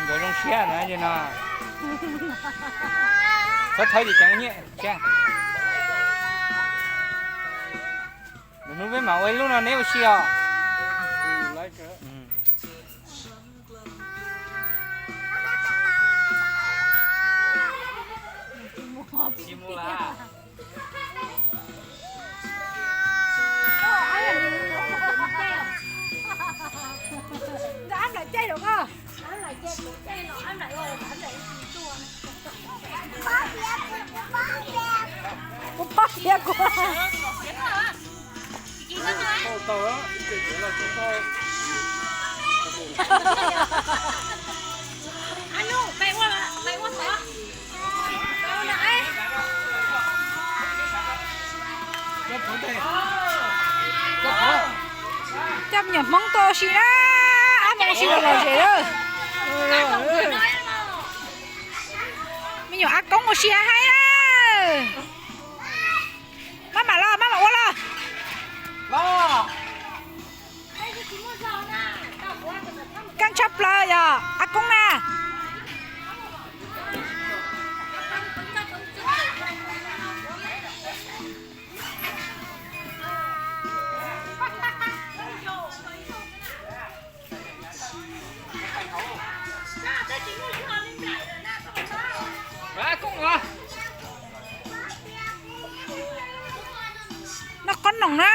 Nkawd zoo siab na no. Txhob thawb ces ceev nyiaj thiab. Lwm hnub peb mam ua ib lub no neb ua si os. Tsis mus lawm. Kuv pog piav kuv. Coj me nyuam Hmoob tuaj ua si na, ab Hmoob ua si los lom zem lawm. Me nyuam Ab Koob ua si haib na. Maj mam los, maj mam ua los. Keej tshaj plaws yog Ab Koob na. Noj qhob noom na.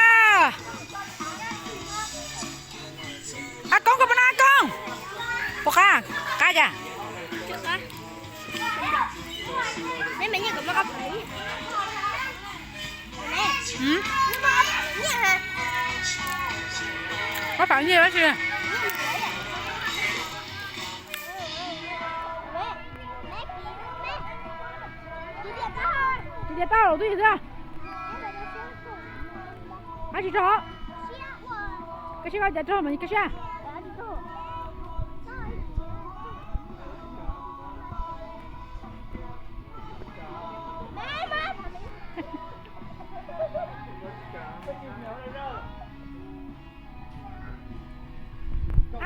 Ab Koob, koj puas noj Ab Koob? Puas qab? Qab cas? Qab pham nyiaj dab tsi? Tus diav tau los twb yog xwb. Ab tsis tso. Koj siab koj cas rog mas koj siab.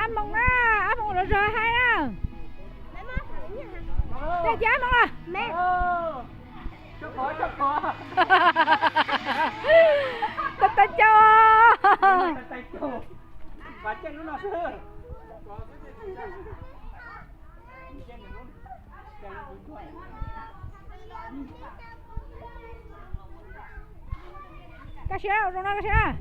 Ab Moos na, Ab Moos los zog haib na. Tej cia Ab Moos los. Tais tais caug. Koj siab zoo no koj siab.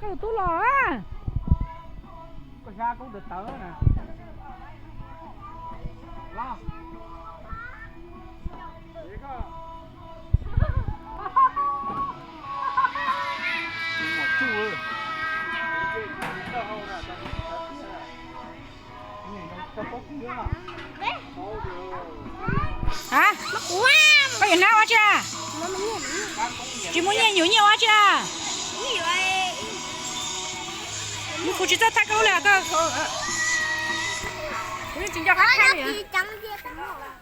Koj tus tub los. Koj xyab koob tawv tawv na. Los. A, koj yuav hnab ua tsi a? Tsis muaj nyiaj, yuav nyiaj ua tsi a? Kuv tsis txawj thaij koj lub li os. Kuv yeej tsis nco qab thaij li os.